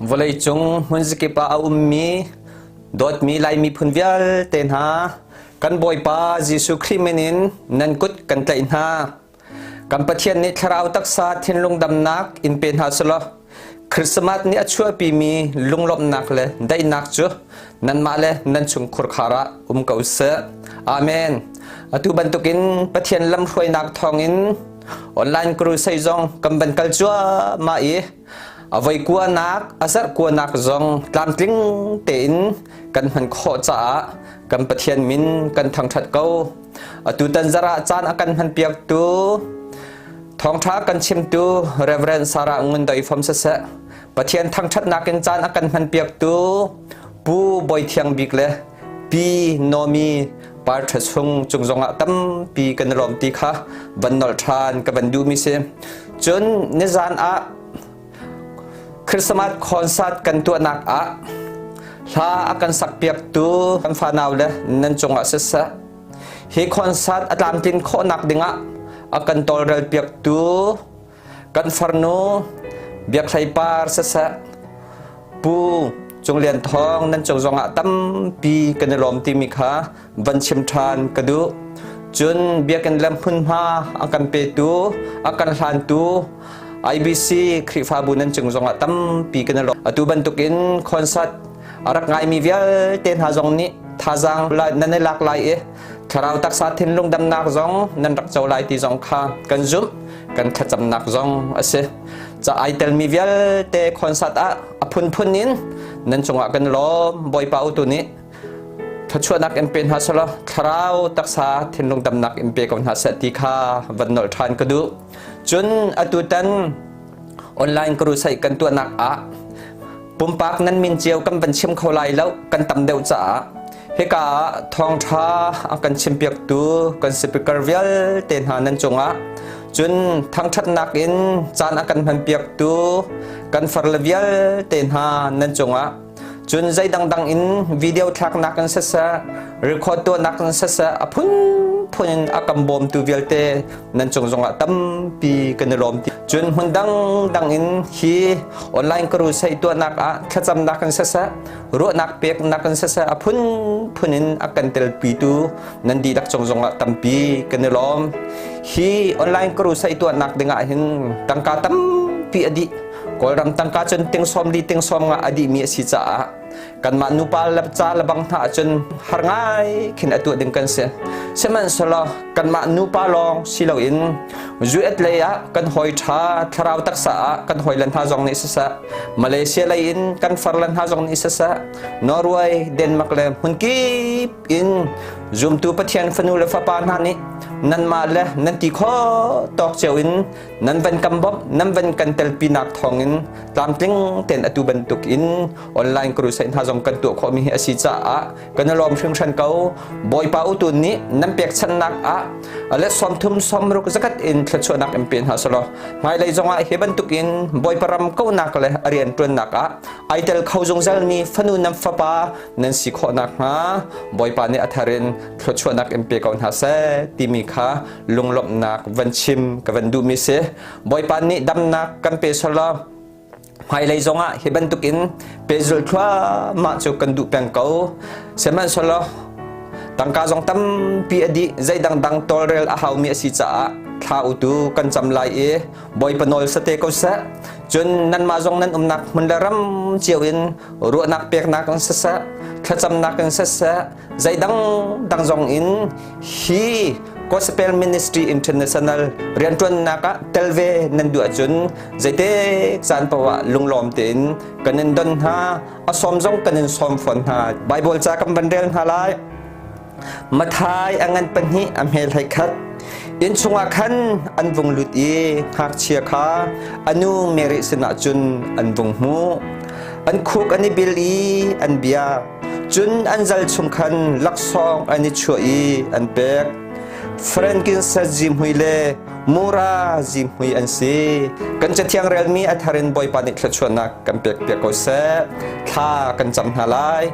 Vawleicung hmunzakip ah a ummi dawtmi Lai miphun vialte hna kan Bawipa Jesuh Khrih min in nan kut kan tlaih hna. Kan Pathian nih thlarau taksa thinlung damnak in pe hna selaw Christmas nih a chuahpimi lunglawmhnak le daihnak cu nanmah le nan chungkhur khar ah um ko seh. Amen. Atu bantukin Pathian lamhruainak thawngin online crusade zong kan van kal cuahmah i a voi kuanak, a zarh kuanak zong tlamtling tein kan hman khawh caah kan Pathian min kan thangṭhat ko. Atutan zarh ah caan a kan hmanpiaktu thawngṭha kan chimtu Reverend Sarah Ngun Doi Fom siseh, Pathian thangṭhatnak in caan a kan hmanpiaktu Pu Bawi Thiang Bik le Pi Nomi Par Ṭha Chung cung zongah tampi kan i lawm ti kha van nolh ṭhan ka van duhmi si. Cun nizan ah Christmas concert kan tuahnak ah hla a kan sakpiaktu kan fanau le nan cungah siseh, hi concert a tlamtlin khawhnak dingah a kan tawlrelpiaktu kan farnu Biak Hlei Par siseh, Pu Cung Lian Thawng nan cung zongah tampi kan i lawm timi kha van chim ṭhan ka duh. Cun biakinn le hmunhma a kan petu, a kan hlantu IBC Khrihfabu nan cung zongah tampi kan i lawm. Atu bantukin concert a rak ngaimi vialte hna zong nih thazaang nan i lak lai i thlarau taksa thinlung damnak zong nan rak co lai ti zong kha kan zumh, kan thlacamnak zong a si. Ca ai telmi vialte concert ah a phunphun in nan cungah kan lawm. Bawipa utu nih thluachuahnak in pe hna selaw thlarau taksa thinlung damnak in pe ko hna seh ti kha van nolh ṭhan ka duh. Cun atutan online crusade kan tuahnak ah pumpak nan min cio kan van chim kho lai lo, kan tam deuh caah hika ah thawngṭha a kan chimpiaktu kan speaker vialte hna nan cungah, cun thangṭhatnak in caan a kan hmanpiaktu kan farle vialte hna nan cungah, cun zei dangdang in video thlaknak in siseh, record tuahnak in siseh, a phunphun in a kan bawmtu vialte nan cung zongah tampi kan i lawm ti. Cun hmun dangdang in hi online crusade tuahnak ah thlacamnak in siseh, ruahnak peknak in siseh, a phunphun in a kan telpitu nan dihlak cung zongah tampi kan i lawm. Hi online crusade tuahnak dingah hin tangka tampi a dih. Kawlram tangka cun ting sawm li ting sawm nga a dihmi a si caah kanmah nupa le ca le bang hna ahcun har ngai khin a tuah ding kan si. Sihmanhsehlaw kanmah nupa lawng si loin US lei ah kan hawi ṭha thlarau taksa ah kan hawi le hna zong nih siseh, Malaysia lei in kan far le hna zong nih siseh, Norway, Denmark le hmunkip in zumtu Pathian fanu le fapa hna nih nanmah le nan ti khawh tawk cio in nan van kan bawmh, nan van kan telpinak thawngin tlamtling tein atu bantuk in online crusade hna zong kan tuah khawhmi hi a si caah kan i lawm hringhran ko. Bawipa utun nih nan pekchanhnak ah let 30 60 zakat in thluachuahnak in pe hna selaw hmailei zongah hi bantuk in Bawipa ram kauhnak le a rian ṭuannak ah ai tel kho zungzalmi fanu nan fapa nan si khawh nakhnga Bawipa nih a thar in thluachuahnak in pe ko hna seh timi kha lunglawmhnak van chim ka van duhmi si. Bawipa nih damnak kan pe selaw hmailei zongah hi bantukin pehzulh thluahmah cu kan duh peng ko. Sihmanhsehlaw tangka zong tampi a dih, zei dangdang tawlrel a haumi a si caah thla utu kan cam lai i Bawipa nawl sate ko seh. Cun nanmah zong nan umnak hmun le ram cio in ruahnak peknak in siseh, thlacamnak in siseh, zei dangdang zong in hi Gospel Ministry International rianṭuannak ah tel ve nan duh ahcun zeite caan paoh ah lunglawm tein kan in don hna, a sawm zong kan in sawm fawn hna. Bible ca kan van rel hna lai. Mathai a ngan pahnih a hmel hlei khat. Inn chungah khan an vung lut i ngakchia kha a nu Mary sinah cun an vung hmuh. An khuk an i bil i an bia. Cun an zal chung khan laksawng an i chuah i an pek. Frankincense zihmui le mura zihmui an si. Kan cathiang relmi a thar in Bawipa nih thluachuahnak kan pek piak ko seh. Thla kan cam hna lai.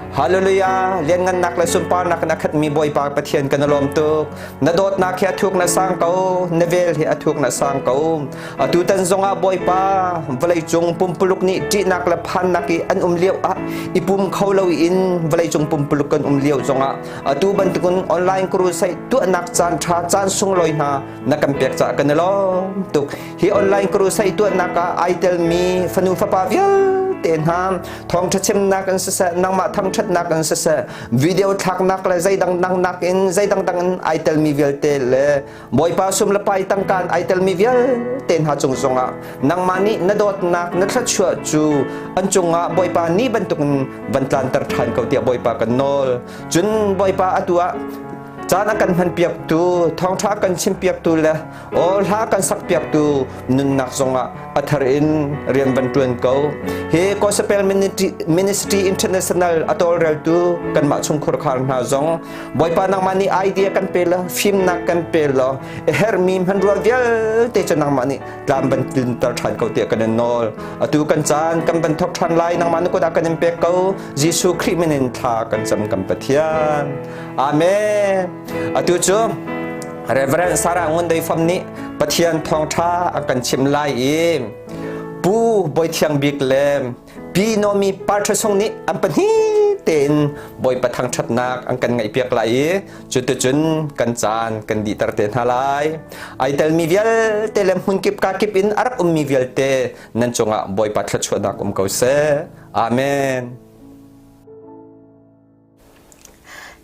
Hallelujah! Lianngannak le sunparnak in a khatmi Bawipa Pathian kan i lawm tuk. Na dawtnak hi a thuk na sang ko, na vel hi a thuk na sang ko. Atu tan zongah Bawipa vawleicung pumpuluk nih ṭihnak le phannak i an um lio ah i pum kho lo in vawleicung pumpuluk kan um lio zongah atu bantukin online crusade tuahnak caan ṭha caan sunglawi hna na kan pek caah kan i lawm tuk. Hi online crusade tuahnak ah ai telmi fanu fapa vialte hna thawngṭha chimnak in siseh nangmah thangṭhatnak in siseh video thlaknak le zeidang dangnak in zeidang dang in ai telmi vialte le Bawipa sum le pai tangka in ai telmi vialte hna cung zongah nangmah nih na dawtnak na thluachuah cu an cungah Bawipa ni bantukin van tlanter ṭhan ko tiah Bawipa kan nawl cun Bawipa atu ah caan a kan hmanpiaktu thawngṭha kan chimpiaktu le aw hla kan sakpiaktu nunnak zongah a thar in rian van ṭuan ko. Hi Gospel Ministry International a tawlreltu kanmah chungkhur khar hna zong Bawipa nangmah nih idea kan pe law fimnak kan pe law a herhmi hmanrua vialte cu nangmah nih tlam van tlinter ṭhan ko tiah kan in nawl. Atu kan caan kan van thawk ṭhan lai nangmah na kut ah kan in pek ko. Jesuh Khrih min in thla kan cam kan Pathian. Amen. Atu cu Reverend Sarah Ngun Dei Fam nih Pathian thawngṭha a kan chim lai i Pu Bawi Thiang Bik le Pi Nomi Parṭha Sung nih an pahnih tein Bawipa thangṭhatnak an kan ngaihpiak lai i cuticun kan caan kan dihter te hna lai. Ai telmi vialte le hmunkip kakip in a rak ummi vialte nan cungah Bawipa thluachuahnak um ko seh. Amen.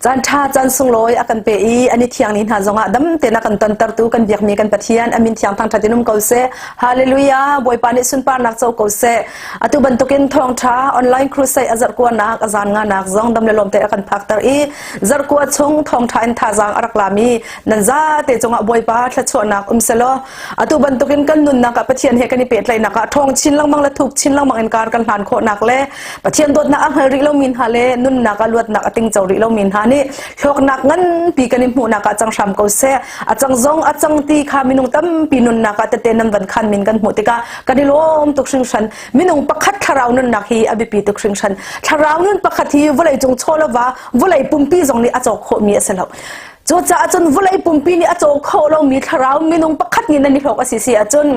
Caan ṭha caan sunglawi a kan pe i ani thiang ni hna zongah dam tein a kan tontertu kan biakmi kan Pathian a min thiang thangṭhat in um ko seh. Hallelujah! Bawipa nih sunparnak co ko seh. Atu bantukin thawngṭha online crusade a zarhkuanak a zan nganak zong dam le lawm te a kan phakter i zarhkua chung thawngṭha in thazaang a rak lami nan zate cungah Bawipa thluachuahnak um selaw atu bantukin kan nunnak ah Pathian he kan i pehtlaihnak ah ṭhawng chin lengmang le thuk chin lengmang in kar kan hlan khawhnak le Pathian dawtnak a hngal rih lomi hna le nunnak ah luatnak a tingco rih lomi hna nih hlawknak nganpi kan i hmuhnak ah cang hram ko seh. A cang zong a cang ti kha minung tampi nunnak ah tete nan van khan min kan hmuh tikah kan i lawm tuk hringhran. Minung pakhat thlarau nunnak hi a biapi tuk hringhran. Thlarau nun pakhat hi vawlei cung chawlova vawlei pumpi zong nih a cawk khawhmi a si lo. Cucaah cun vawlei pumpi nih a caw kho lomi thlarau minung pakhat nih nan i hlawk a si si ahcun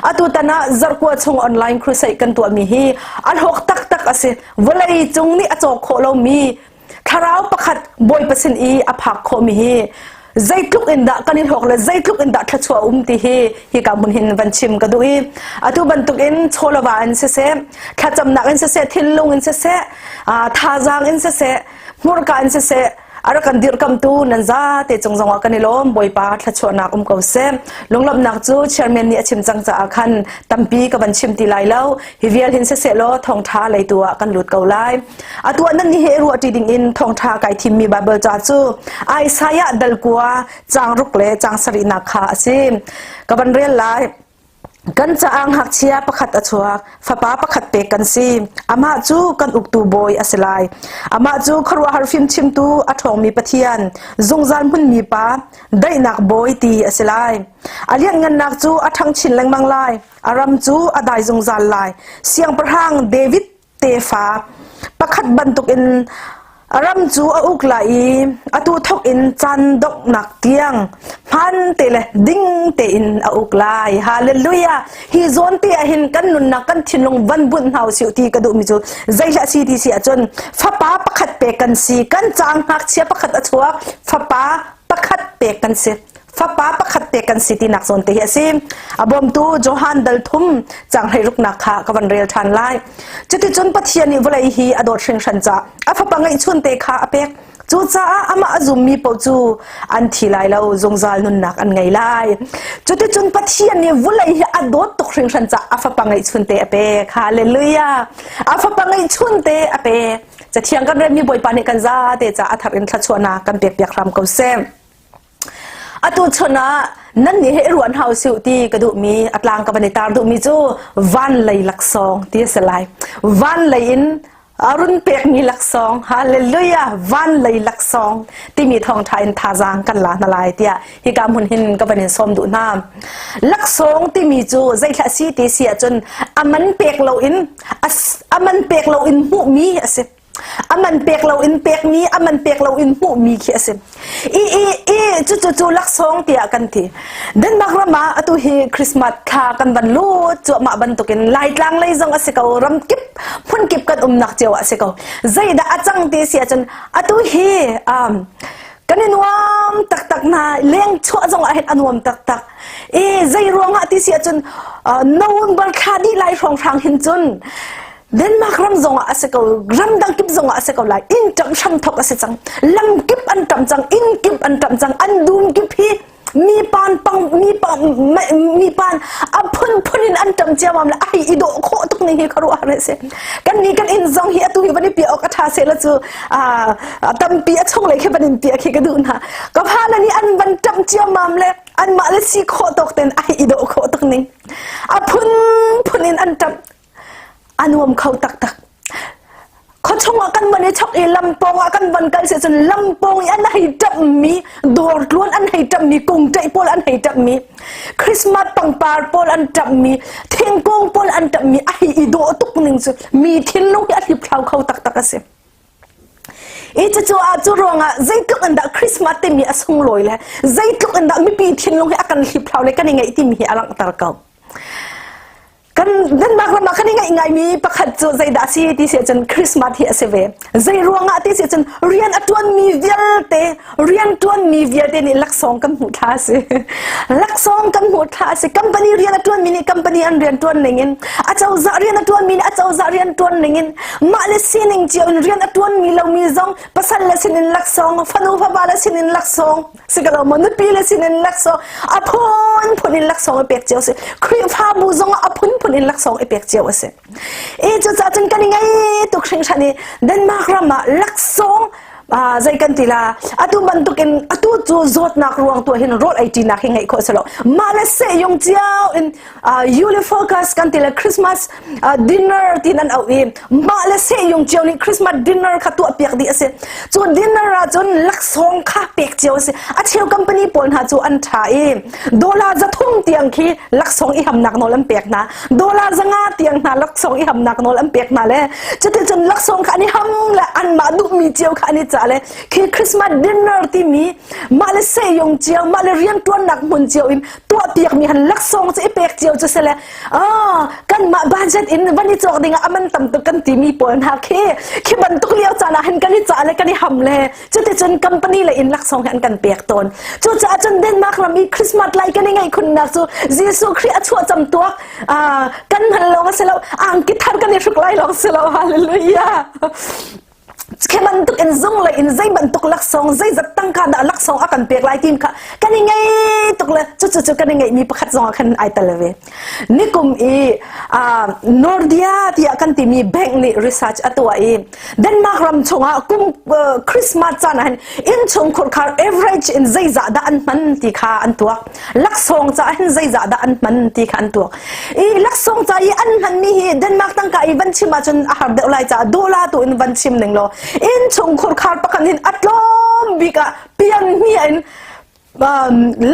atu tan ah zarhkua chung online crusade kan tuahmi hi a hlawk taktak a si. Vawlei cung nih a caw khawh lomi thlarau pakhat Bawipa sin i a phak khawhmi hi zeitluk in dah kan i hlawk le zeitluk in dah thluachuah um ti hi hika hmun hin van chim ka duh i atu bantuk in chawlava in siseh thlacamnak in siseh thinlung in siseh thazaang in siseh hmurka in siseh a rak kan dirhkamtu nan zate cung zongah kan i lawm Bawipa thluachuahnak um ko seh lunglawmhnak cu chairman nih a chim cang caah khan tampi ka van chim ti lai lo hi vial hin siseh law thawngtha leitu ah kan lut ko lai atu ah nan nih he ruahṭi ding in thawngtha kai thimmi Bible ca cu Isaiah dal kua caang ruk le caang sarihnak kha a si ka van rel lai Kan caah ngakchia pakhat a chuak, fapa pakhat pek kan si. Amah cu kan uktu bawi a si lai. Amah cu khuaruahhar fimchimtu a ṭhawngmi Pathian, zungzal hmunmi Pa, daihnak bawi ti a si lai. A lianhngannak cu a ṭhang chin lengmang lai. A ram cu a dai zungzal lai. Siangpahrang David tefa pakhat bantukin a ram cu a uk lai i atu thawk in caan donghnak tiang hmaan te le ding tein a uk lai. Hallelujah! Hi zawn te ah hin kan nunnak kan thinlung van bunh hna usih ti ka duhmi cu zeihlah si ti si ahcun fapa pakhat pek kan si kan caang ngakchia pakhat a chuak fapa pakhat pek kan si fapa pakhat te kan si tinak zawn te hi a si a bawmtu Johan dal thum cang hlei ruknak kha ka van rel ṭhan lai cuticun Pathian nih vawlei hi a dawt hringhran ca a fapa ngeihchun te kha a pek cucaah amah a zummi paoh cu an thi lai lo zungzal nunnak an ngei lai cuticun Pathian nih vawlei hi a dawt tuk hringhran ca a fapa ngeihchun te a pek hallelujah a fapa ngeihchun te a pek cathiang kan relmi Bawipa nih kan zate ca a thar in thluachuahnak kan pek piak hram ko seh Atu chun ah nan nih he ruan hau siu ti ka duhmi a tlang ka van i tar duhmi cu van lei laksawng ti a si lai. Van lei in a run pekmi laksawng hallelujah van lei laksawng timi thawngṭha in thazaang kan la hna lai tiah hika hmun hin ka van in sawm duh hna. Laksawng timi cu zeithlah si ti si ahcun a man pek loin a man pek loin hmuhmi a si. Aman pek lo in pekmi, aman pek lo in hmuhmi khi a si. I i i cu cu cu laksawng tiah kan ti. Denmark ram ah atu hi Christmas thla kan van lut cuahmah bantukin Laitlang lei zong a si ko, ram kip hmun kip kan umnak cio ah a si ko. Zeidah a cang ti si ahcun atu hi um, kan i nuam taktak hna leng chuah zong ah hin a nuam taktak i zei ruangah ti si ahcun uh, November thla dih lai hrawnghrang hin cun Denmark ram zongah a si ko ram dang kip zongah a si ko lai inn ṭamh hram thok a si cang lam kip an ṭamh cang inn kip an ṭamh cang an dum kip hi mi pan pang mi pan mi pan a phunphun in an ṭam ciamam le ai i dawh khawh tuk ning hi khuaruah har si kan ni kan inn zong hi atu hi van i piah awk a ṭha seh la cu tampi a chung lei khi van in piah khi ka duh hna ka pha le nih an van ṭam ciamam le anmah le si khawh tawk ten ai i dawh khawh tuk ning a phunphun in an ṭamh a nuam kho taktak. Khuachung ah kan van i chok i lampawng ah kan van kal si cun lampawng i an hei ṭamhmi dawr tluan an hei ṭamhmi kungṭaih pawl an hei ṭamhmi Christmas pangpar pawl an ṭamhmi thingkung pawl an ṭamhmi a hei i dawh tuk ning cu mi thinlung hi a hliphlau kho taktak a si. I cucu ah cu ruangah zeitluk in dah Christmas timi a sunglawi le zeitluk in dah mipi thinlung hi a kan hliphlau le kan i ngeih timi hi a langhter ko. Kan Denmark ram ah kan i ngaih ngaimi pakhat cu zeidah a si ti si ahcun Christmas hi a si ve. Zei ruangah ti si ahcun rian a ṭuanmi vialte rian ṭuanmi vialte nih laksawng kan hmuh thla a si. Laksawng kan hmuh thla a si. Company rian a ṭuanmi nih company an rian ṭuan ning in, acozah rian a ṭuanmi nih acozah rian ṭuan ning in, mah le sining cio in rian a ṭuanmi lomi zong pasal le sinin laksawng, fanu fapa le sinin laksawng, si ka lo maw nupi le sinin laksawng a phunphun in laksawng i pek cio si Khrihfabu zong ah a phunphun in laksawng i pek cio a si i cucaah cun kan i ngei tuk hringhran i Denmark ram ah laksawng zei kan ti la atu bantuk in atu cu zawtnak ruang tu hin rawl ei ṭinak hi ngeih khawh si lo mah le seh yung cio in Julefrokost kan ti le Christmas dinner ti nan auh i mah le seh yung cio nih Christmas dinner kha tuah piak dih a si cu dinner ah cun laksawng kha pek cio a si a cheu company pawl hna cu an ṭha i dollar 300 tiang khi laksawng i hamnak nawl an pek hna dollar 500 tiang hna laksawng i hamnak nawl an pek hna le cuticun laksawng kha an i ham le anmah duhmi cio kha an i cah le khi Christmas dinner timi mah le seh yung cio mah le rianṭuannak hmun cio in tuahpiakmi han laksawng cu i pek cio cu sele ah kanmah budget in van i cawk ding ah aman tam tuk kan timi pawl hna khi khi bantuk lio caan ah hin kan i cah le kan i ham le cuticun company le in laksawng hi an kan pek tawn cucaah cun Denmark ram i Christmas lai kan i ngaih khunnak cu Jesuh Khrih a chuah cam tuak kan hman lawng a si lo angki thar kan i hruk lai lawng si lo hallelujah Khi bantuk in zung lei in zei bantuk laksawng zeizat tangka dah laksawng a kan pek lai tim kha kan i ngei tuk le cucu cu kan i ngeihmi pakhat zong ah khan ai tel ve. Nikum i Nordea tiah kan timi bank nih research a tuah i Denmark ram chungah kum Christmas caan ah hin innchung khurkhar average in zeizah dah an hman ti kha an tuak. Laksawng caah hin zeizah dah an hman ti kha an tuak. I laksawng ca i an hmanmi hi Denmark tangka i van chim ahcun a har deuh lai caah dollar tu in van chim ning law innchung khurkhar pakhat hin a tlawm bik ah pian hnih in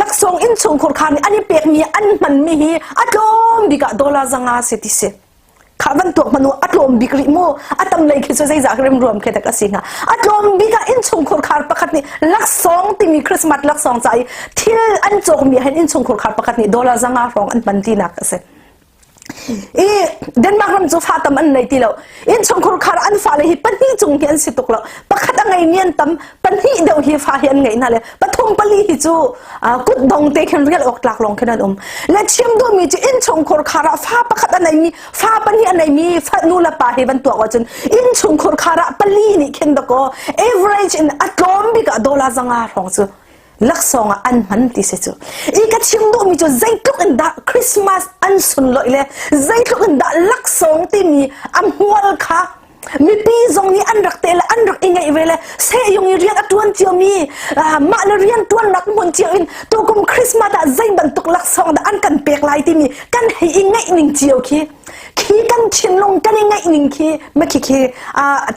laksawng innchung khurkhar nih an i pekmi an hmanmi hi a tlawm bik ah dollar 500 si ti si. Kha van tuak hmanh u a tlawm bik rih mu a tam lei khi cu zeizah remruam khi tak a si hnga a tlawm bik ah innchungkhur khar pakhat nih laksawng timi Christmas laksawng ca i thil an cawkmi ah hin innchungkhur khar pakhat nih dollar 500 hrawng an hman tinak a si i Denmark ram cu fa tam an nei ti lo innchungkhur khar an fale hi pahnih cung hi an si tuk lo pakhat a ngeimi an tam pahnih deuh hi fa hi an ngeih hna le pathum pali hi cu kut dong te khin rial awk tlak lawng khin an um le chim duhmi cu innchungkhur khar ah fa pakhat a neimi fa pahnih a neimi fa nu le pa hi van tuak ahcun innchungkhur khar ah pali nih khin dakaw average in a tlawm bik ah dollar 500 hrawng cu laksawng ah an hman ti si cu i ka chim duhmi cu zeitluk in dah Christmas an sunlawih le zeitluk in dah laksawng timi a hmual kha mipi zong nih an rak te le an rak i ngeih ve le seh-yung i rian a ṭuan ciomi mah le rian ṭuannak hmun cio in tukum Christmas ah zei bantuk laksawng dah an kan pek lai timi kan hei i ngeih ning cio khi khi kan thinlung kan i ngeih ning khi makhi khi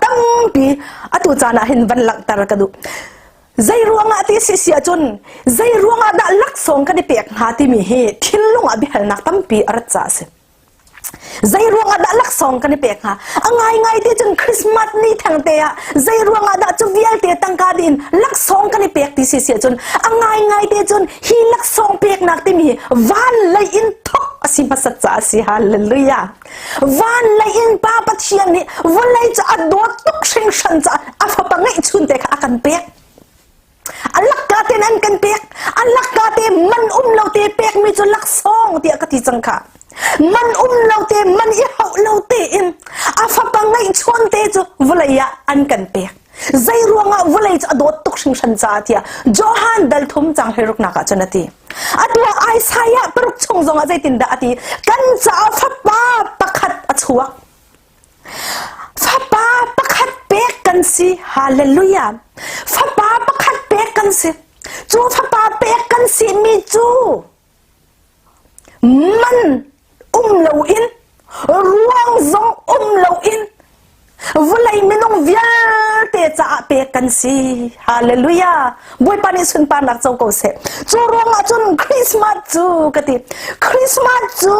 tampi atu caan ah hin van langhter ka duh zei ruangah ti si si ahcun zei ruangah dah laksawng kan i pek hnga timi hi thinlung ah biahalnak tampi a rat ca a si. Zei ruangah dah laksawng kan i pek hnga? A ngaingai te cun Christmas ni thengte ah zei ruangah dah cu vialte tangka din laksawng kan i pek ti si si ahcun a ngaingai te cun hi laksawng peknak timi hi van lei in thok a si hmasat caah a si. Hallelujah. Van lei in Pa Pathian nih vawlei cu a dawt tuk hringhran caah a fapa ngeihchun te kha a kan pek. A lakka tein an kan pek. A lakka te man um lo te pekmi cu laksawng tiah ka ti cang kha. Man um lo te man i hauh lo tein a fapa ngeihchuan te cu vawlei ah an kan pek. Zei ruangah vawlei cu a dawt tuk hringhran caah tiah Johan dal thum cang hleiruknak ah cun a ti. Atu ah Isaiah paruk chung zongah zeitindah a ti? Kan caah fapa pakhat a chuak. Fapa pakhat pek kan si. Hallelujah. Fapa pakhat pek kan si. Cu fapa pek kan si mi cu man um loin ruang zong um loin vawlei minung vialte caah pek kan si. Hallelujah. Bawipa nih sunparnak co ko seh. Cu ruangah cun Christmas cu ka ti. Christmas cu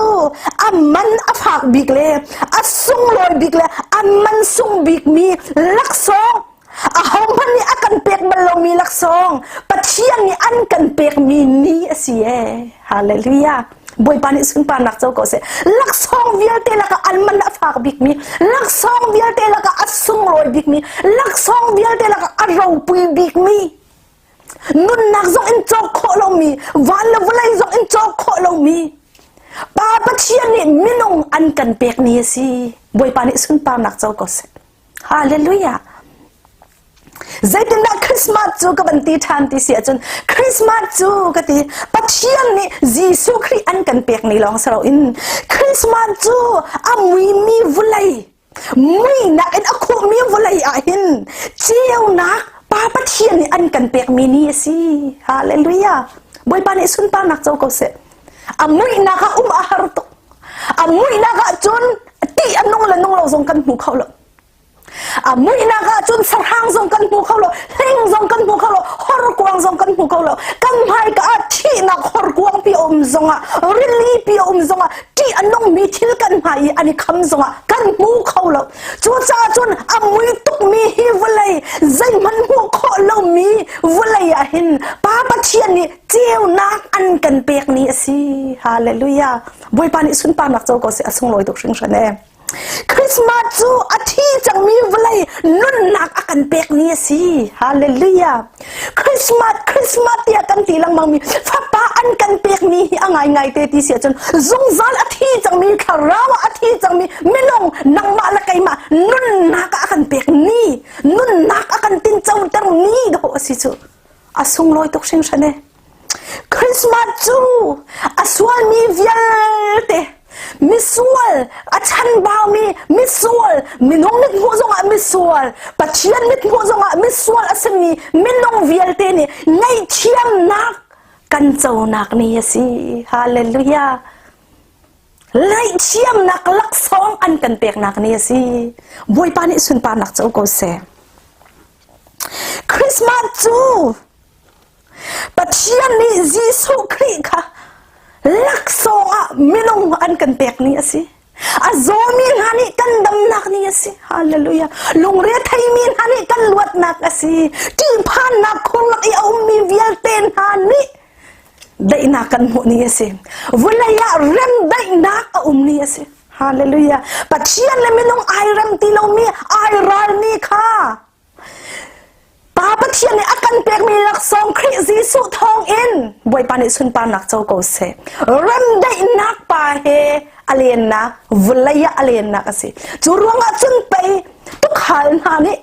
a man a fak bik le a sunglawi bik le a man sung bik mi laksawng ahohmanh nih a kan pek bal lomi laksawng Pathian nih an kan pekmi ni a si ee. Hallelujah. Bawipa nih sunparnak co ko seh. Laksawng vialte lakah an man a fak bikmi, laksawng vialte lakah a sunglawi bikmi, laksawng vialte lakah a ropui bikmi, nunnak zong in cawk khawh lomi, van le vawlei zong in cawk khawh lomi, Pa Pathian nih minung an kan pek ni a si. Bawipa nih sunparnak co ko seh. Hallelujah. Zeitindah Christmas cu ka van ti ṭhan ti si ahcun Christmas cu ka ti Pathian nih Jesuh Khrih an kan pek ni lawng si loin Christmas cu a muimi vawlei muihnak in a khuhmi vawlei ah hin ceunak Pa Pathian nih an kan pekmi ni a si. Hallelujah. Bawipa nih sunparnak co ko seh. A muihnak ah um a har tuk. A muihnak ah cun tih a nung le nung lo zong kan hmu kho lo. A muihnak ah cun sahrang zong kan hmu kho lo, hling zong kan hmu kho lo, horkuang zong kan hmu kho lo. Kan hmaika ah thihnak horkuang pi a um zongah, rili pi a um zongah, ṭih a nungmi thil kan hmai i an i kham zongah kan hmu kho lo. Cucaah cun a mui tukmi hi vawlei zeihmanh hmuh khawh lomi vawlei ah hin Pa Pathian nih ceunak an kan pek ni a si. Hallelujah. Bawipa nih sunparnak co ko seh a sunglawi tuk hringhran ee. Christmas cu a thi cangmi vawlei nunnak a kan pek ni a si. Hallelujah. Christmas, Christmas tiah kan ti lengmang mi fapa an kan pek ni hi a ngaingai te ti si ahcun zungzal a thi cangmi thlarau ah a thi cangmi minung nangmah le keimah nunnak a kan pek ni nunnak a kan tincoter ni dawh a si cu. A sunglawi tuk hringhran e. Christmas cu a sualmi vialte misual a chanbaumi misual minung mithmuh zongah misual Pathian mithmuh zongah misual a simi minung vialte nih ngaihthiamnak kan conak ni a si. Hallelujah. Ngaihthiamnak laksawng an kan peknak ni a si. Bawipa nih sunparnak co ko seh. Christmas cu Pathian nih Jesuh Khrih kha laksawng ah minung an kan pek ni a si. A zawmi hna nih kan damnak ni a si. Hallelujah. Lungre theimi hna nih kan luatnak a si. Ṭihphannak khurlak i a ummi vialte hna nih daihnak kan hmuh ni a si. Vawlei ah remdaihnak a um ni a si. Hallelujah. Pathian le minung ai rem ti lomi, ai ralmi kha Pa Pathian nih a kan pekmi laksawng Khrih Jesuh thawng in Bawipa nih sunparnak co ko seh. Remdaihnak pa he a lennak, vawlei ah a lennak a si. Cu ruangah cun pei tukhal hna nih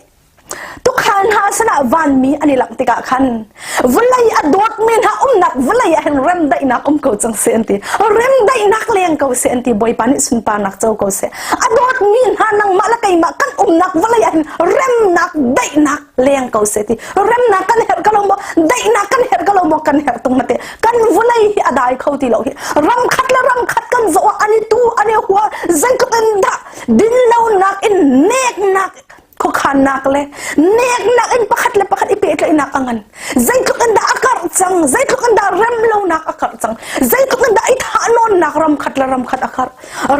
Tukhal hna sinah vanmi an i langh tikah khan vawlei a dawtmi hna umnak vawlei ah hin remdaihnak um ko cang seh an ti. Remdaihnak leng ko seh an ti. Bawipa nih sunparnak co ko seh. A dawtmi hna nangmah le keimah kan umnak vawlei ah hin remnak daihnak leng ko seh ti. Remnak kan herh ko lo maw? Daihnak kan herh ko lo maw? Kan herh tung mate. Kan vawlei hi a dai kho ti lo hi. Ram khat le ram khat kan zoh ah an i tu an i hua zeitluk in dah dinlonak in neknak khuakhannak le neknak in pakhat le pakhat i pehtlaihnak a ngan zeitluk in dah a karh cang zeitluk in dah remlonak a karh cang zeitluk in dah i thahnawnnak ram khat le ram khat a karh.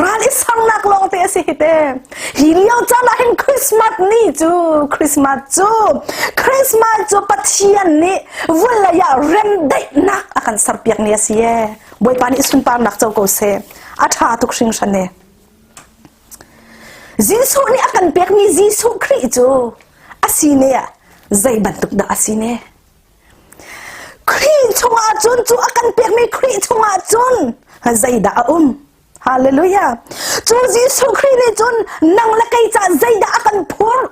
Ral i sernak lawng te a si hi te. Hi lio caan ah hin Christmas ni cu Christmas cu Christmas cu Pathian nih vawlei ah remdaihnak a kan serpiak ni a si ee. Bawipa nih sunparnak co ko seh. A ṭha tuk hringhran e. Jesuh nih a kan pekmi Jesuh Khrih cu a si ne ah zei bantuk dah a si ne? Khrih chungah cun cu a kan pekmi Khrih chungah cun zeidah a um? Hallelujah. Cu Jesuh Khrih nih cun nang le kei ca zeidah a kan phurh?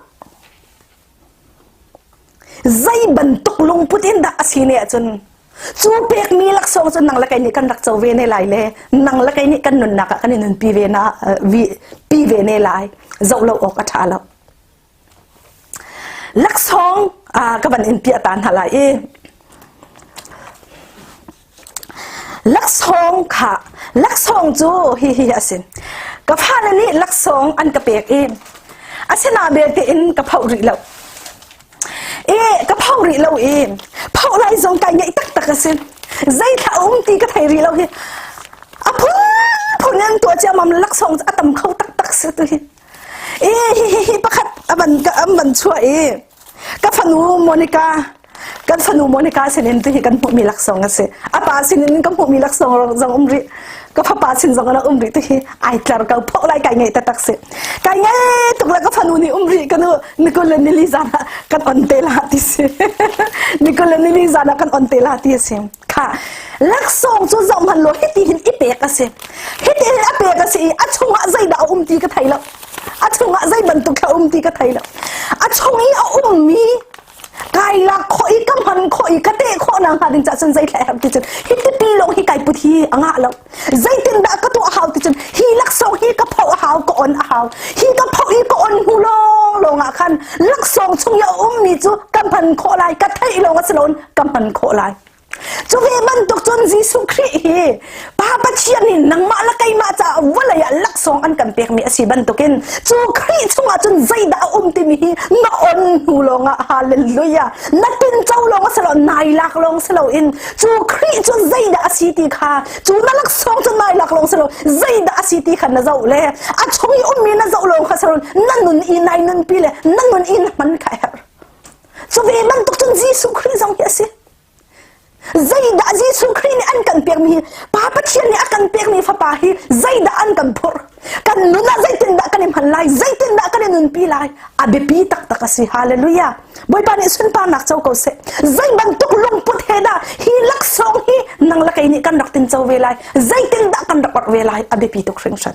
Zei bantuk lungput in dah a si ne ahcun cu pekmi laksawng cu nang le kei nih kan rak co ve ne lai le nang le kei nih kan nunnak ah kan i nunpi ve na pi ve ne lai zoh lo awk a ṭha lo. Laksawng ka van in piah ta hna lai i laksawng kha laksawng cu hi hi a si. Ka fale nih laksawng an ka pek i asina belte in ka phoh rih lo. I ka phoh rih lo i phoh lai zong kai ngeih taktak a si. Zeithla a um ti ka thei rih lo hi. A phunphun in tuah ciammam laksawng cu a tam kho taktak si tu hi. I hi hi hi pakhat a van ka an van chuah i ka fanu Monica kan fanu Monica sinin tu hi kan hmuhmi laksawng a si. A pa sinin ka hmuhmi laksawng zong um rih. Ka fapa sin zong an um rih tu hi ai tlar ko phoh lai kai ngeih taktak si. Kai ngeih tuk le ka fanu nih um rih ka nu nikul le nili zan ah kan on te la ti si. Nikul le nili zan ah kan on te la ti si. Kha laksawng cu zoh hmanh law hiti hin i pek a si. Hiti hin a pek a si i a chungah zeidah a um ti ka thei lo. A chungah zei bantuk a um ti ka thei lo. A chung i a ummi kai lak khawh i ka hman khawh i ka teh khawh nak hnga ding cah cun zei thlai herh ti cun hi tipi lawng hi kai put hi a ngah lo zeitin dah ka tuah a hau ti cun hi laksawng hi ka phoh a hau ka on a hau hi ka phoh i ka on hnu lawng lawng ah khan laksawng chung i a ummi cu ka hman khawh lai ka theih lawng a si loin ka hman khawh lai Cu ve bantuk cun Jesuh Khrih hi Pa Pathian nih nangmah le keimah caah vawlei ah laksawng an kan pekmi a si bantukin cu Khrih chungah cun zeidah a um timi hi na on hnu lawngah hallelujah na tinco lawng a si lo nai lak lawng si loin cu Khrih cu zeidah a si ti kha cu na laksawng cu nai lak lawng si lo zeidah a si ti kha na zoh le a chung i ummi na zoh lawng kha si lo na nun i nai nunpi le na nun i na hman kha a herh Cu ve bantuk cun Jesuh Khrih zong hi a si. Zeidah Jesuh Khrih nih an kan pekmi hi Pa Pathian nih a kan pekmi fapa hi zeidah an kan phurh? Kan nun ah zeitindah kan i hman lai? Zeitindah kan i nunpi lai? A biapi taktak a si. Hallelujah. Bawipa nih sunparnak co ko seh. Zei bantuk lungput he dah hi laksawng hi nang le kei nih kan rak tinco ve lai? Zeitindah kan rak orh ve lai? A biapi tuk hringhran.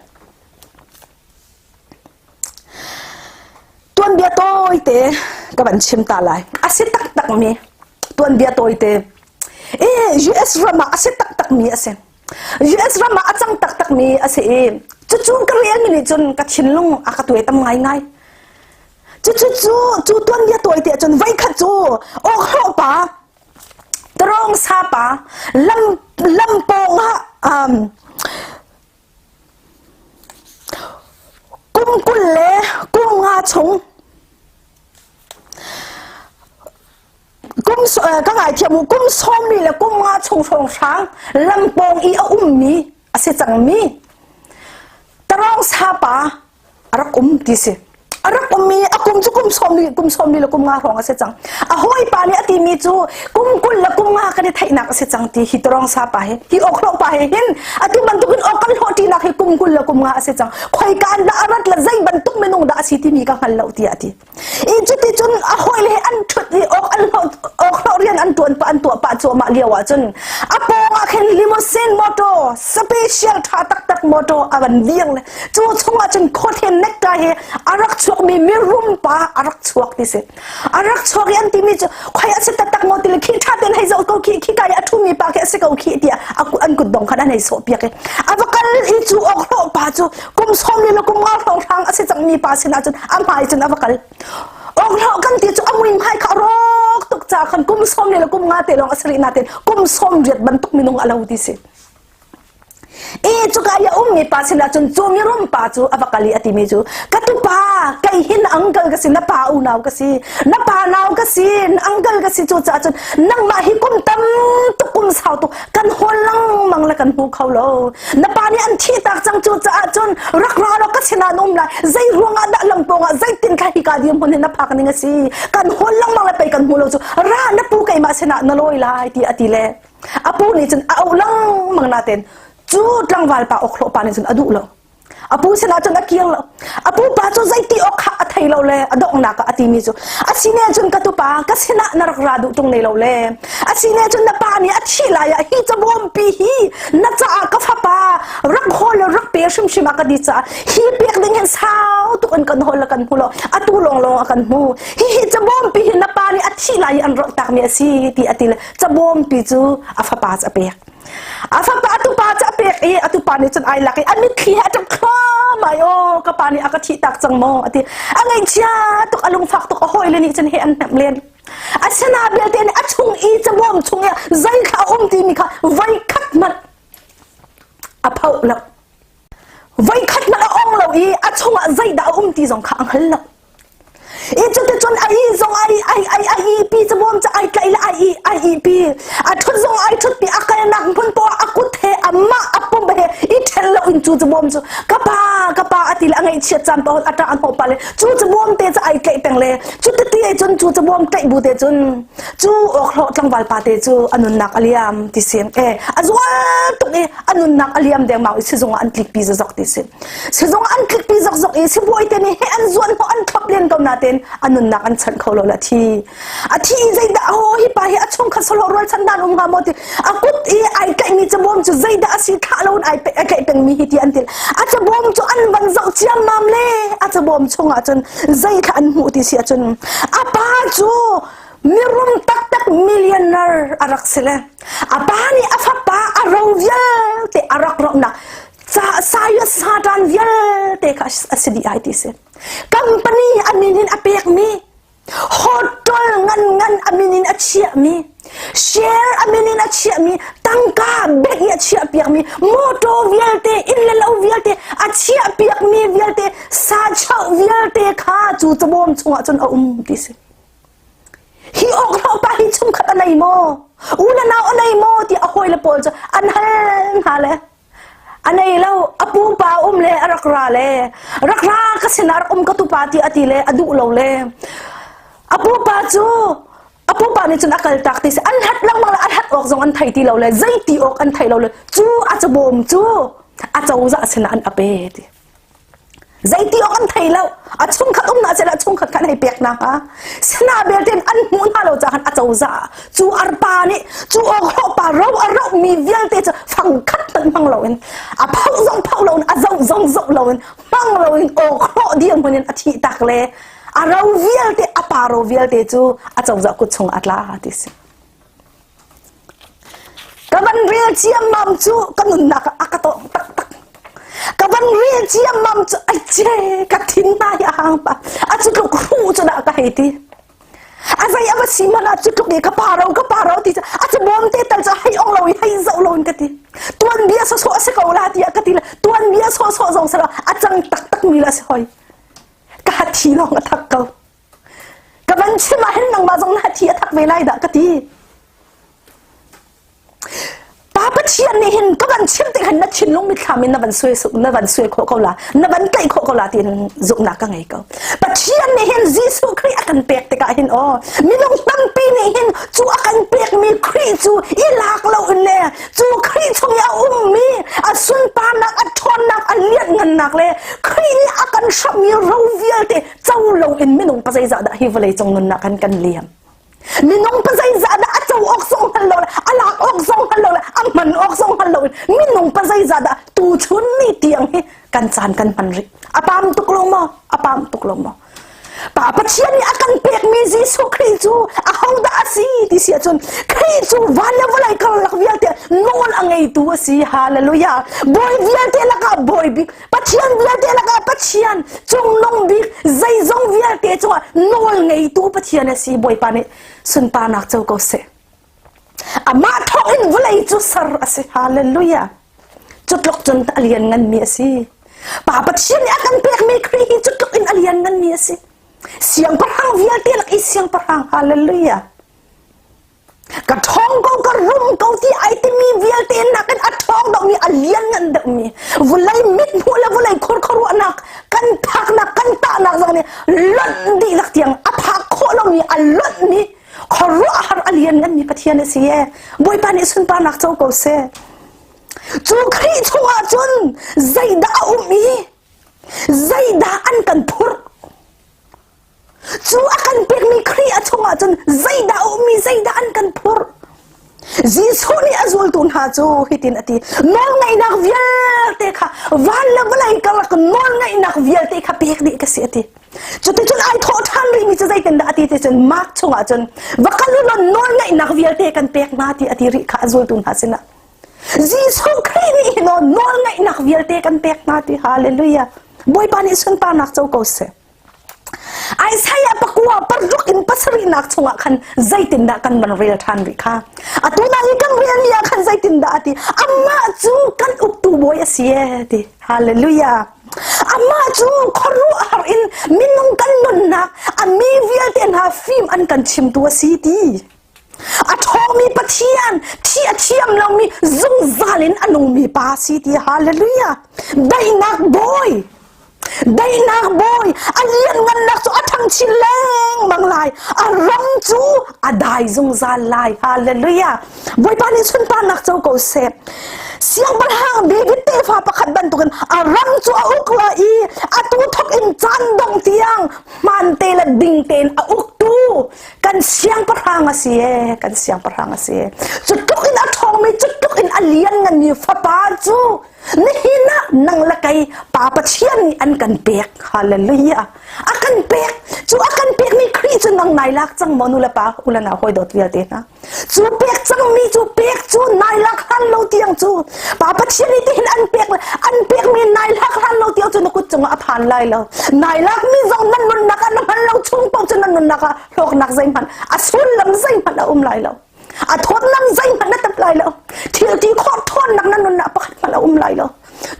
Tuanbia tawite ka van chim ta lai. A si taktakmi tuanbia tawite. I US ram ah a si taktakmi a si. US ram ah a cang taktakmi a si i cucu ka relmi nih cun ka thinlung a ka tuai tam ngaingai. Cucu cu cu tuanbia tawite ahcun voikhat cu awkhlawh pa tarawng sa pa lam lam pawng ah um, Kum 20 le kum nga chung kum ka ngaithiam u kum sawmli le kum nga chung hrawnghrang lampawng i a ummi a si cangmi tarawng sapa a rak um ti si a rak ummi a kum cu kum sawmli kum sawmli le kum nga hrawng a si cang a hawipa nih a timi cu kum 20 le kum nga kan i theihnak a si cang ti hi tawrong sa pa hi hi awkhlawh pa he hin atu bantukin awk kan hlawh ṭinak hi kum 20 le kum nga a si cang khoika an dah a rat le zei bantuk minung dah a si timi ka hngal lo tiah a ti i cuti cun a hawile he an ṭhut i awk an hlawh awk hlawh rian an ṭuan pah an tuah pah cuahmah lio ah cun a pawng ah khin limousine motor special ṭha taktak motor a van dir le cu chungah cun khuathen necktie he a rak chuakmi mirum pa a rak chuak ti si a rak chuak i an timi cu khoi a si taktak maw ti le khi ṭha tein hei zoh ko khi khi kai a ṭhumi pa khi a si ko khi tiah an kut dong khan an hei sawh piak i a va kal i cu awk hlawh pa cu kum sawm le kum nga hrawnghrang a si cangmi pa sinah cun a hmai cun a va kal awk hlawh kan ti cu a mui hmai kha a rawk tuk ca khan kum sawm le kum nga te lawng a si rih nain kum sawm riat bantuk minung a lo ti si i cuka i a ummi pa sinah cun cu mirum pa cu a va kal i a timi cu ka tupa kei hi na uncle ka si na pa unau ka si na pa nau ka si na uncle ka si cu caah cun nangmah hi kum tam tuk kum. Kum sau tuk kan hawl lengmang le kan hmu kho lo. Na pa nih an thih tak cang cu caah cun rak ra law ka sinah na um lai. Zei ruangah dah lam pawng ah zeitin kha hika dirhmun hin na phak ning a si. Kan hawl lengmang le pei kan hmu lo cu ra na pu keimah sinah na lawi lai ti a ti le a pu nih cun a auh lengmang natein cu tlangval pa awkhlawh pa nih cun a duh lo. A pu sinah cun a kir lo. A pu pa cu zeiti awk kha a thei lo le a donghnak ah a timi cu a sine cun ka tupa ka sinah na rak ra duh ṭung ne lo le a sine cun na pa nih a thih lai ah hi cabawmpi hi na caah ka fapa rak hawl le rak pe hrimhrim ah ka ti caah hi pek ding hin sau tuk in kan hawl le kan hmu lo atu lawnglawng a kan hmu hi hi cabawmpi hi na pa nih a thih lai i an roh takmi a si ti a ti le cabawmpi cu a fapa cu a pek. A fapa a tupa cu a pek i a tupa nih cun ai lak i a mitthli he a ṭap thluahmah i aw ka pa nih a ka thih tak cang maw a ti. A ngaihchia tuk a lungfak tuk a hawile nih cun he an hnemh len. Asina belte nih a chung i cabawm chung i zei kha a um timi kha voi khat hmanh a phoh lo. Voi khat hmanh a ong lo i a chungah zeidah a um ti zong kha a hngal lo. I cuticun a ih zong ai ai ai ai ihpi cabuam cu ai tlaih le ai ih ai ihpi a ṭhut zong ai ṭhutpi a kalnak hmun poah a kut he amah a pum he i ṭhen lo in cu cabuam cu ka pa ka pa a ti le a ngaihchiat caan paoh a ṭah a hnawh pah le cu cabuam te cu ai tlaih peng le cuti cun cu cabuam tlaih bu te cun cu awkhlawh tlangval pa te cu a nunnak a liam ti si e a zual tuk i a nunnak a liam dengmang i sizung ah an tlikpi zazok ti si Sizung an tlikpi zokzok i sibawi te nih he an zuan hnawh an thlop len ko nain a nunnak an chanh kho lo le a thi. A thi i zeidah aw hi pa hi a chungkhat solo rualchan dan um hnga maw ti a kut i ai tlaihmi cabawm cu zeidah a si thlah lo in ai ai tlaih pengmi hi ti an ti. A cabawm cu an van zoh ciammam le a cabawm chungah cun zeithla an hmuh ti si ahcun a pa cu mirum taktak millionaire a rak si le a pa nih a fapa a ro vialte a rak rohnak saya satan vialte kha a si dih ai ti si company a min in a pekmi hotel ngan ngan a min in a chiahmi share a min in a chiahmi tangka bank i a chiah piakmi motor vialte inn le lo vialte a chiah piakmi vialte sa chauh vialte kha cu cabawm chungah cun a um ti si Hi awk pa hi chungkhat a nei maw? U le nau a nei maw? ti a hawile pawl cu an hal hna le a nei lo a pu pa um le a rak ra le rak ra ka sinah rak um ka tupa ti a ti le a duh lo le a pu pa cu a pu pa nih cun a kal tak ti si an hat lengmang le an hat awk zong an thei ti lo le zei ti awk an thei lo le cu a cabawm cu a cozah sinah an ape ti Zeiti awk an thei lo. A chungkhat umnak seh chungkhat kha an hei pek hna hnga. Sina belte an hmuh hna lo caah a cozah cu arpa nih cu awkhlawh pa ro a rohmi vialte cu fangkhat hmanh hmang loin a phoh zong phoh loin a zoh zong zoh loin hmang loin awkhlawh dirhmun in a thih tak le a ro vialte a pa ro vialte cu a cozah kut chung a tla ti si. Ka van rel ciammam cu ka nunnak ah a ka tawng taktak. Ka van rel ciammam cu ai ce ka thin hna hi a hang pa. A cu tluk hruh cu dah ka hei ti. A zei a va si hmanh ah cu tluk i ka pa ro ka pa ro ti cu a cu bawm te tal cu hei ong lo i hei zoh lo in ka ti. Tuanbia sawsawh a si ko la tiah ka ti le tuanbia sawsawh zong si lo a cang taktak mi la si hoi. Ka thi lawng a thak ko. Ka van chim ah hin nangmah zong na thi a thak ve lai dah ka ti. Pa Pathian nih hin ka van chim tik hin na thinlung mitthlam in na van suai na van suai khawh ko la na van tlaih khawh ko la tiin zumhnak ka ngei ko. Pathian nih hin Jesuh Khrih a kan pek tikah hin aw minung tampi nih hin cu a kan pekmi Khrih cu i lak lo in le cu Khrih chung i a ummi a sunparnak a ṭhawnnak a lianhngannak le Khrih nih a kan hrammi ro vialte co loin minung pa zeizah dah hi vawlei cung nunnak kan kan liam minung pa zeizah dah a co awk zong hngal lo le a lak awk zong hngal lo le a hman awk zong hngal lo in minung pa zeizah dah tuchun ni tiang hi kan caan kan hman rih a pam tuk lo maw a pam tuk lo maw Pa Pathian nih a kan pekmi Jesuh Khrih cu ahodah a si ti si ahcun Khrih cu van le vawlei karlak vialte nawl a ngeitu a si. Hallelujah. Bawi vialte lakah bawi bik, Pathian vialte lakah Pathian, cungnung bik, zeizong vialte cungah nawl ngeitu Pathian a si. Bawipa nih sunparnak co ko seh. Amah thawngin vawlei cu ser a si. Hallelujah. Cu tluk cun a lian nganmi a si. Pa Pathian nih a kan pekmi Khrih hi cu tluk in a lian nganmi a si. Siangpahrang vialte lak i siangpahrang. Hallelujah. Ka ṭhawng ko, ka rum ko ti ai timi vialte nakin a ṭhawng deuhmi, a lianngan deuhmi, vulei mithmuh le vulei khurkhuaruahnak, kan phaknak, kan tahnak zong nih lonh dihlak tiang a phak khawh lomi, a lonhmi, khuaruahhar a liannganmi Pathian a si e. Bawipa nih sunparnak co ko seh. Cu Khrih chungah cun zeidah a um i zeidah an kan phurh? Cu a kan pekmi Khrih a chungah cun zeidah a ummi zeidah an kan phurh? Jesuh nih a zultu hna cu hitin a ti nawlngeihnak vialte kha van le vawlei karlak nawlngeihnak vialte kha pek dih ka si a ti. Cuticun ai thawh ṭhan rihmi cu zeitindah a ti ti cun Mark chungah cun va kal u law nawlngeihnak vialte kan pek hna ti a ti rih kha a zultu hna sinah. Jesuh Khrih nih hin nawlngeihnak vialte kan pek hna ti hallelujah. Bawipa nih sunparnak co ko seh. Isaiah pakua paruk in pasarihnak chungah khan zeitindah kan van rel ṭhan rih kha. Atu na i kan relmi ah khan zeitindah a ti? Amah cu kan uktu bawi a si e ti. Hallelujah. Amah cu khuaruahhar in minung kan nunnak a mi vialte hna fim an kan chimtu a si ti. A ṭhawngmi Pathian, thi a thiam lomi zungzal in a nungmi pa si ti. Hallelujah. Daihnak bawi. Daihnak bawi a lianngannak cu a ṭhang chin lengmang lai. A ram cu a dai zungzal lai. Hallelujah. Bawipa nih sunparnak co ko seh. Siangpahrang David tefa pakhat bantukin a ram cu a uk lai i atu thok in caan dongh tiang hmaan te le ding tein a uktu kan siangpahrang a si ee kan siangpahrang a si cu tluk in a ṭhawngmi cu tluk in a liannganmi fapa cu Nihin ah nang le kei Pa Pathian nih an kan pek. Hallelujah. A kan pek. Cu a kan pekmi Khrih cu nang nai lak cang maw nu le pa u le nau hawi dawt vialte hna. Cu pek cangmi cu pek cu nai lak hlan lo tiang cu Pa Pathian nih tihin an pek an pekmi nai lak hlan lo tiang cu na kut cungah a phan lai lo. Nai lakmi zong nan nunnak ah na hman lo chung paoh cu nan nunnak ah hlawknak zeihmanh a sullam zeihmanh a um lai lo. A thawtnam zeihmanh na tap lai lo. Thil ti khawh ṭhawnnak na nunnak pakhat hmanh a um lai lo.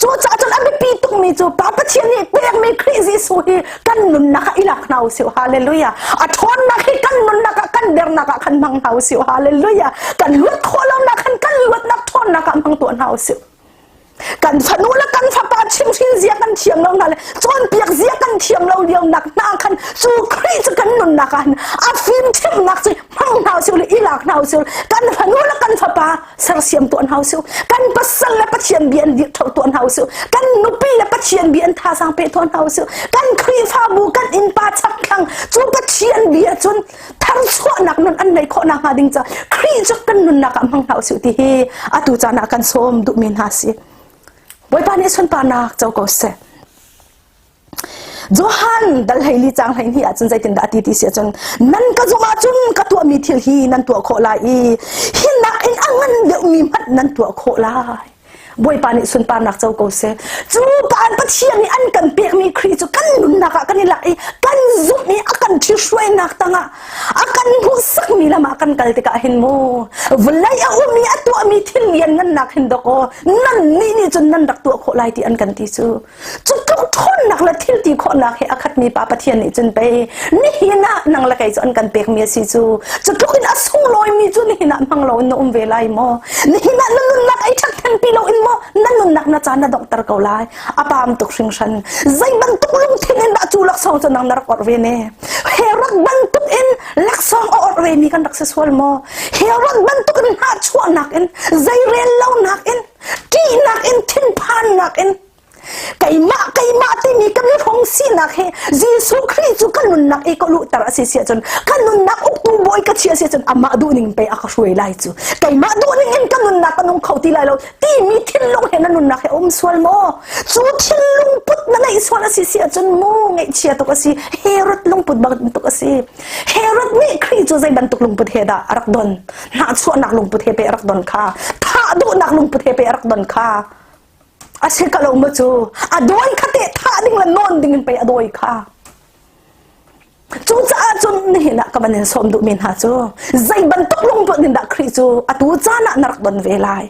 Cucaah cun a biapi tukmi cu Pa Pathian nih pekmi Khrih Jesuh hi kan nunnak ah i lak hna usih. Hallelujah. A ṭhawnnak hi kan nunnak ah kan dernak ah khan hmang hna usih. Hallelujah. Kan luat khawh lonak khan kan luatnak ṭhawnnak ah hmang tuah hna usih. Kan fanu le kan fapa chimhrin zia kan thiam lo hna le cawnpiak zia kan thiam lo lio nak hna khan cu Khrih cu kan nunnak ah hin a fim thiamnak cu hmang hna usih le i lak hna usih kan fanu le kan fapa sersiam tuah hna usih kan pasal le Pathian bia an dirh tuah hna usih kan nupi le Pathian bia an thazang pe tuah hna usih kan Khrihfabu kan innpa chakthlang cu Pathian bia cun tharchuahnak nun an neih khawh nakhnga ding ca Khrih cu kan nunnak ah hmang hna usih ti hi atu caan ah kan sawm duhmi hna si. Bawipa nih sunparnak co ko seh. Johan dal hlei li cang hlei hnih ahcun zeitindah a ti ti si ahcun nan ka zumh ahcun ka tuahmi thil hi nan tuah khawh lai i hi nakin a ngan deuhmi hmanh nan tuah khawh lai. Bawipa nih sunparnak co ko seh. Cu pa Pathian nih an kan pekmi Khrih cu kan nunnak ah kan i lak i kan zumh i a kan ṭhihruainak tangah a kan hmuhsakmi lam ah kan kal tikah hin mu vawlei a um i a tuahmi thil lianngannak hin dawkaw nan nih nih cun nan rak tuah khawh lai ti an kan ti cu. Cu tluk ṭhawnnak le thil ti khawhnak he a khatmi pa Pathian nih cun pei nihin ah nang le kei cu an kan pekmi a si cu. Cu tluk in a sunglawimi cu nihin ah hmang loin na um ve lai maw? Nihin ah na nunnak ei ṭhathnempi loin maw na nunnak na caan na donghter ko lai? A paam tuk hringhran. Zei bantuk lungthin in dah cu laksawng cu nang na rak orh ve ne? Herod bantuk in laksawng a orh vemi kan rak si sual maw? Herod bantuk in hnahchuahnak in zeirel lonak in ṭihnak in thinphannak in keimah keimah timi ka mihrung sinak hi Jesuh Khrih cu ka nunnak i ka luhter a si si ahcun ka nunnak uktu bawi ka chia si ahcun amah duhning pei a ka hruai lai cu keimah duhning in ka nunnak ka nung kho ti lai lo timi thinlung he na nunnak he um sual maw cu thinlung put na ngeih sual a si si ahcun mu ngaihchia tuk a si Herod lungput bantuk a si Herod nih Khrih cu zei bantuk lungput he dah a rak don hnahchuahnak lungput he pe a rak don kha thah duhnak lungput he pe a rak don kha a si ka lo ma cu a dawi kha te thah ding le nawn ding in pei a dawi kha cucaah cun nihin ah ka van in sawm duhmi hna cu zei bantuk lungput in dah Khrih cu atu caan ah na rak don ve lai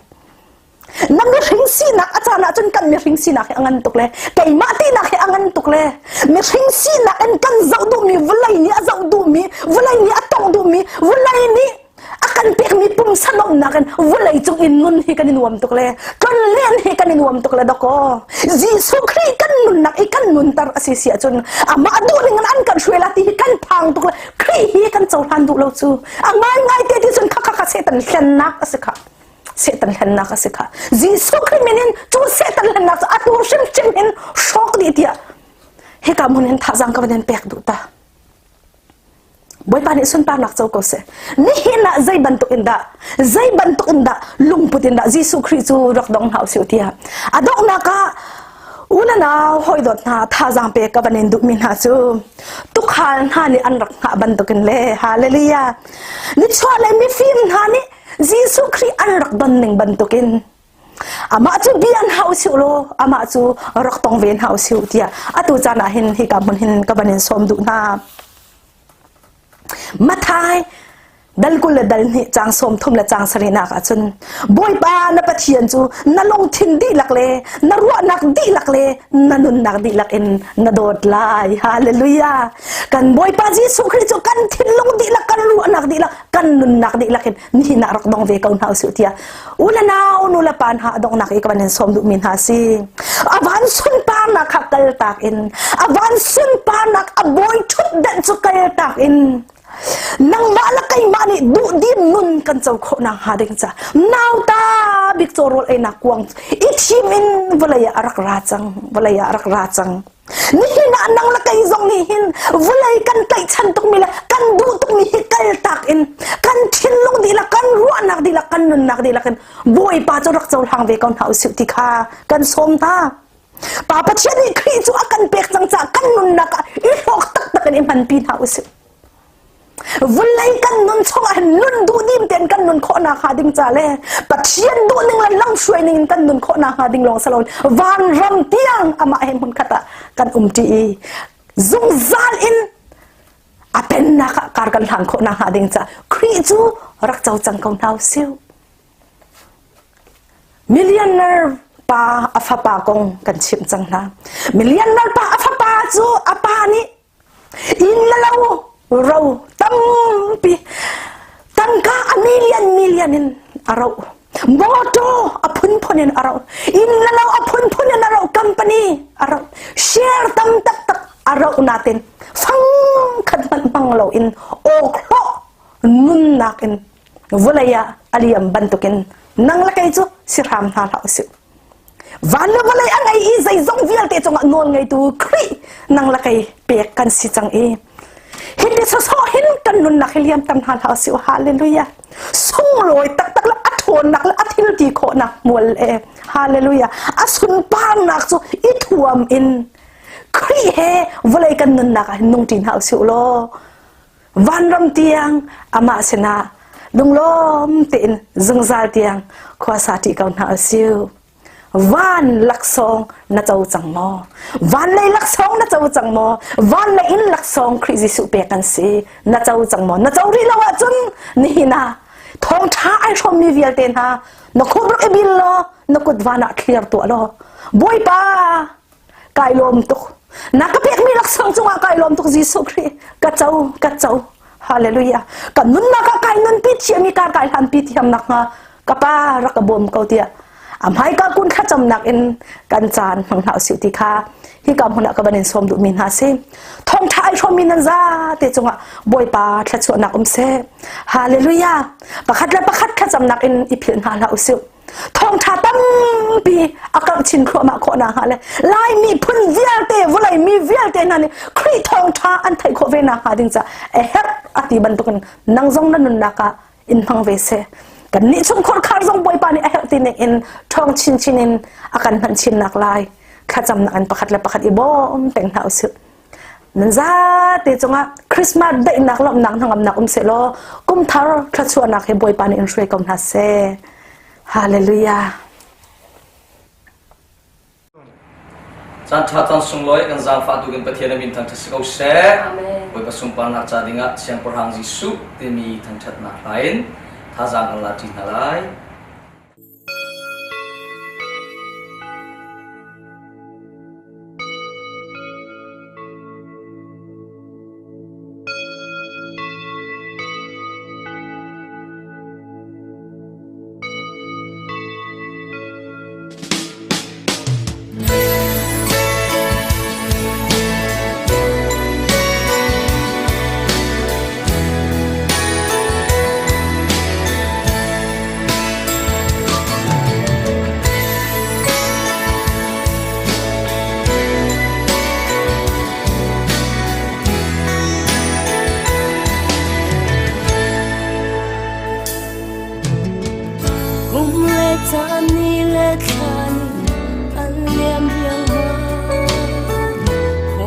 na mihring sinak a caan ah cun kan mihring sinak hi a ngan tuk le keimah tinak hi a ngan tuk le mihring sinak in kan zoh duhmi vawlei nih a zoh duhmi vawlei nih a tongh duhmi vawlei nih a kan. kan pekmi pumsa nomnak in vawlei cung in nun hi kan i nuam tuk le tlonlen hi kan i nuam tuk le dakaw Jesuh Khrih kan nunnak i kan nunter a si si ahcun amah duh ning in an kan hruai la ti hi kan phang tuk le Khrih hi kan cohlan duh lo cu a ngaingai te ti cun kha kha kha Satan hlennak a si kha Satan hlennak a si kha Jesuh Khrih min in cu Satan hlennak cu a tur hrimhrim in hrawk dih tiah hika hmun hin thazaang ka van in pek duh ta Bawipa nih sunparnak co ko seh. Nihin ah zei bantuk in dah zei bantuk in dah lungput in dah Jesuh Khrih cu rak dong hna usih tiah a donghnak ah unanau hawidawt hna thazaang pe ka van in duhmi hna cu tukhal hna nih an rak hngah bantukin le hallelujah nichuah le mifim hna nih Jesuh Khrih an rak don ning bantukin Amah cu bia hna usih law amah cu rak tong ve hna usih tiah atu caan ah hin hika hmun hin ka van in sawm duh hna. Mathai dal 20 le dal hnih caang 30 le caang sarihnak ah cun Bawipa na Pathian cu na lungthin dihlak le na ruahnak dihlak le na nunnak dihlak in na dawt lai. Hallelujah. Kan Bawipa Jesuh Khrih cu kan thinlung dihlak kan ruahnak dihlak kan nunnak dihlak in nihin ah rak dong ve ko hna usih tiah u le nau nu le pa hna a donghnak i ka van in sawm duhmi hna si a van sunparnak kha kal tak in a van sunparnak a bawi ṭhutdenh cu kal tak in nangmah le keimah nih duhdim nun kan co khawh nak hnga ding ca nauta bik caw rawl einak kuang i thim in vawlei ah a rak ra cang vawlei ah a rak ra cang Nihin ah nang le kei zong nih hin vawlei kan tlaihchan tukmi le kan duh tukmi hi kal tak in kan thinlung dihlak kan ruahnak dihlak kan nunnak dihlak in Bawipa cu rak cohlang ve ko hna usih ti kha kan sawm hna. Pa Pathian nih Khrih cu a kan pek cang caah kan nunnak ah i hlawk taktak in i hmanpi hna usih. Vawlei kan nun chungah hin nun duhdim tein kan nun khawh nakhnga ding ca le Pathian duhning le lamhruai ning in kan nun khawh nakhnga ding lawng si loin vanram tiang amah he hmunkhat ah kan umṭi i zungzal in a pennak ah kar kan hlang khawh nakhnga ding ca Khrih cu rak co cang ko hna usih. Millionaire pa a fapa kong kan chimh cang hna. Millionaire pa a fapa cu a pa nih Inn le lo ro tampi tangka a million million in a roh. Motor a phunphun in a roh. Inn le lo a phunphun in a roh. Company a roh. Share tam taktak a roh natin fang khat hmanh hmang lo in awkhlawh nunnak in vawlei ah a liam bantukin nang le kei cu si hram hna hlah usih. Van le vawlei a ngei i zeizong vialte cungah nawl ngeitu Khrih nang le kei pek kan si cang i hiti sawsawh hin kan nunnak hi liam tam hna hlah usih hallelujah sunglawi taktak le a ṭhawnnak le a thil ti khawhnak hmual e hallelujah a sunparnak cu i thuam in Khrih he vawlei kan nunnak ah hin nung ṭi hna usih law vanram tiang amah sinah lunglawm tein zungzal tiang khua sa ṭi ko hna usih. Van laksawng na co cang maw? Van lei laksawng na co cang maw? Van lei in laksawng Khrih Jesuh pek kan si. Na co cang maw? Na co rih lo ahcun nihin ah thawngṭha ai hrawmmi vialte hna na khup rak i bil law na kut van ah thlir tuah law Bawipa kai lawm tuk na ka pekmi laksawng cungah kai lawm tuk Jesuh Khrih ka co ka co hallelujah ka nunnak ah kai nunpi thiam i kar kai hlanpi thiam nak hnga ka pa rak ka bawm ko tiah a hmaika kun thlacamnak in kan caan hmang hna usih ti kha hika hmun ah ka van in sawm duhmi hna si thawngtha ai hrawmmi nan za te cungah bawipa thluachuahnak um seh hallelujah pakhat le pakhat thlacamnak in i philh hna hlah usih thawngṭha tampi a karh chin thluahmah khawh nakhnga le Lai miphun vialte vawlei mi vialte hna nih Khrih thawngṭha an theih khawh ve nakhnga ding caah a herh a ti bantukin nang zong na nunnak ah in hmang ve seh kan nih chungkhar khar zong Bawipa nih a herh ti ning in ṭhawng chinchin in a kan hman chinnak lai thlacamnak in pakhat le pakhat i bawm peng hna usih nan zate cungah Christmas daihnak lawmhnak hnangamnak um sehlaw kum thar thluachuahnak he Bawipa nih in hruai ko hna seh. Hallelujah. Caan ṭha caan sunglawi kan zaangfah tu kan Pathian a min thangṭhat si ko seh. Bawipa sunparnak ca dingah Siangpahrang Jesuh timi thangṭhatnak hla in thazaang kan la ṭi hna lai.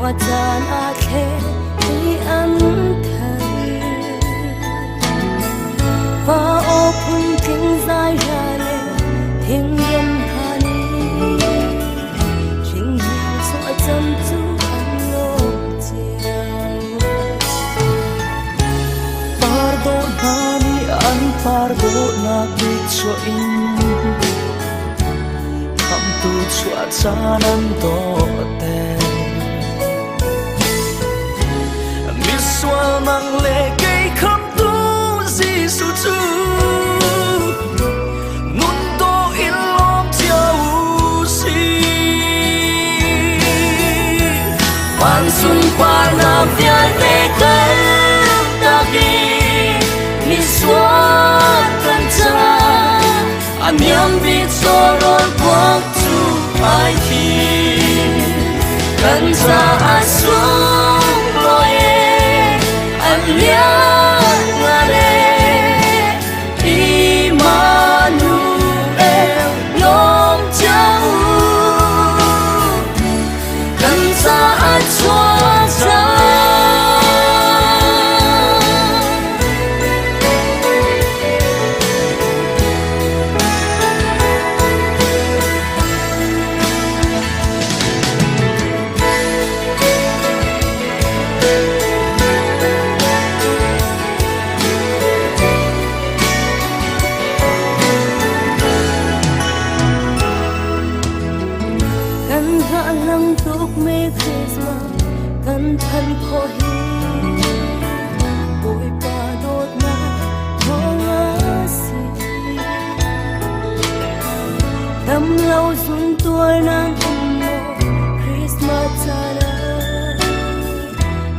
Khua caan aa thleng i an thei. Va aw phuntling zai hla le thingram hna nih Hringhniang chuah cam cu an lawm cio. Par dawh hna nih an par dawhnak bik chuah in Khamhtu chuah caan an dawhter. Misual nang le kei khamhtu Jesuh cu nun dawh in lawm cio u sih. Van sunparnak vialte kal tak i misual kan ca a niam bik sawrawl kuak cu ai thim. Kan caah sunglawi e, an lianngan e, Immanuel lawm cio u. Kan caah chuak cang. Kan hngahhlang tukmi Christmas kan phanh khawh hi Bawipa dawtnak thawng a si. Dam lo zun tuar nan um maw Christmas caan ah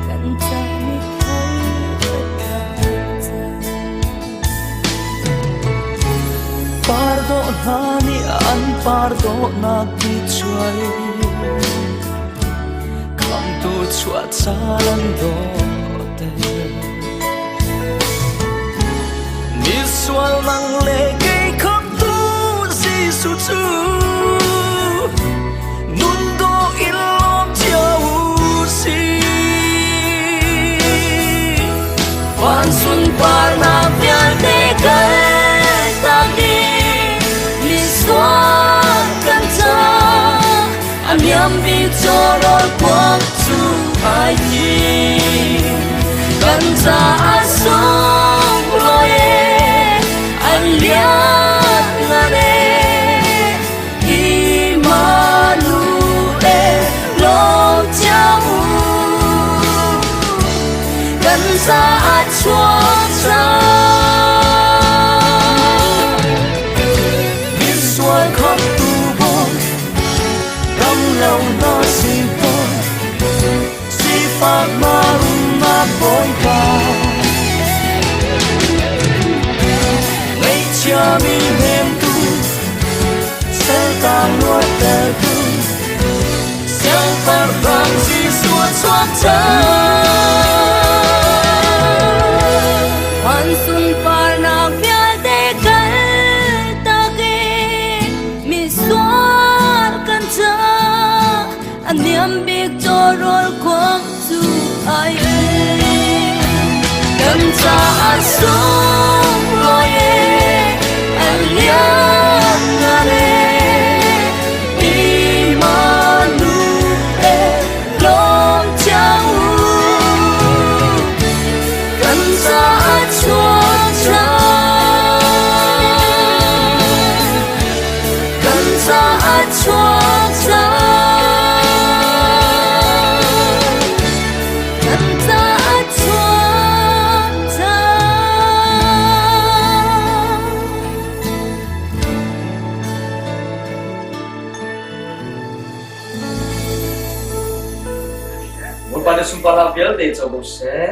kan ca mithar a tla cang. Par dawh hna nih an par dawhnak bik chuai Khamhtu chuah caan an dawhter. Misual nang le kei khamhtu Jesuh cu nun dawh in lawm cio u sih. Van sunparnak vialte kal tak ding misual kan ca a niam bik cawrawl kuak cu ai thim. Kan caah sunglawi e, an lianngan e, Immanuel lawm cio u. Kan caah chuak cang. Misual khamhtu Bawi, dam lo na si fawn, sifak na rumnak Bawipa. Ngaihchiami hnemtu, saltang luattertu, Siangpahrang Jesuh a chuak cang. Van sunparnak vialte kal tak i misual kan ca a niam bik cawrawl kuak cu ai Kan caah sunglawi e, an lianngan e, Immanuel lawm cio u. Kan caah chuak cang. Kan caah chuak cang. Kan caah chuak cang. Bawipa nih sunparnak vialte co ko seh.